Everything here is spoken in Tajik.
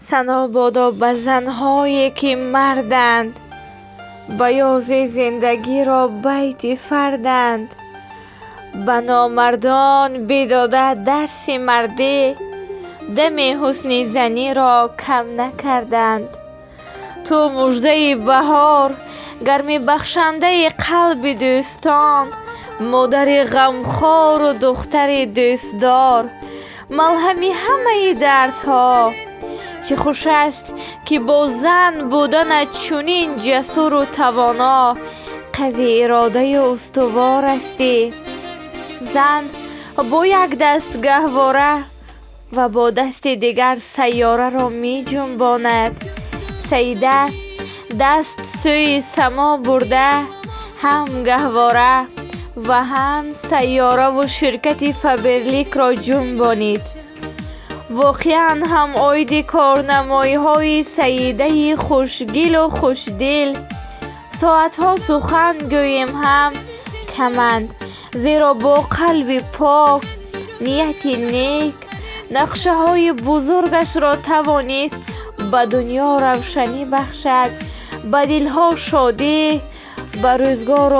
Сано бодо ба занҳое, ки марданд, баёзи зиндагиро байти фарданд, ба номардон бидода дарси мардӣ, дами ҳусни заниро кам накарданд. Ту муждаи баҳор, гармибахшандаи қалби дӯстон, модари ғамхору духтари дӯстдор, малҳами ҳамаи дардҳо. Чӣ хуш аст, ки бо зан буданат чунин ҷасуру тавоно, қавииродаю устувор ҳастӣ. Зан бо як даст гаҳвора ва бо дасти дигар сайёраро меҷунбонад. Саида даст сӯи само бурда, ҳам гаҳвора ва ҳам сайёраву ширкати Фаберликро ҷунбонид. Воқеан ҳам, оиди корнамоиҳои Саидаи хушгилу хушдил соатҳо сухан гӯем ҳам каманд, зеро бо қалби пок, нияти нек нақшаҳои бузургашро тавонист ба дунё равшанӣ бахшад, ба дилҳо шодӣ, ба рӯзгор.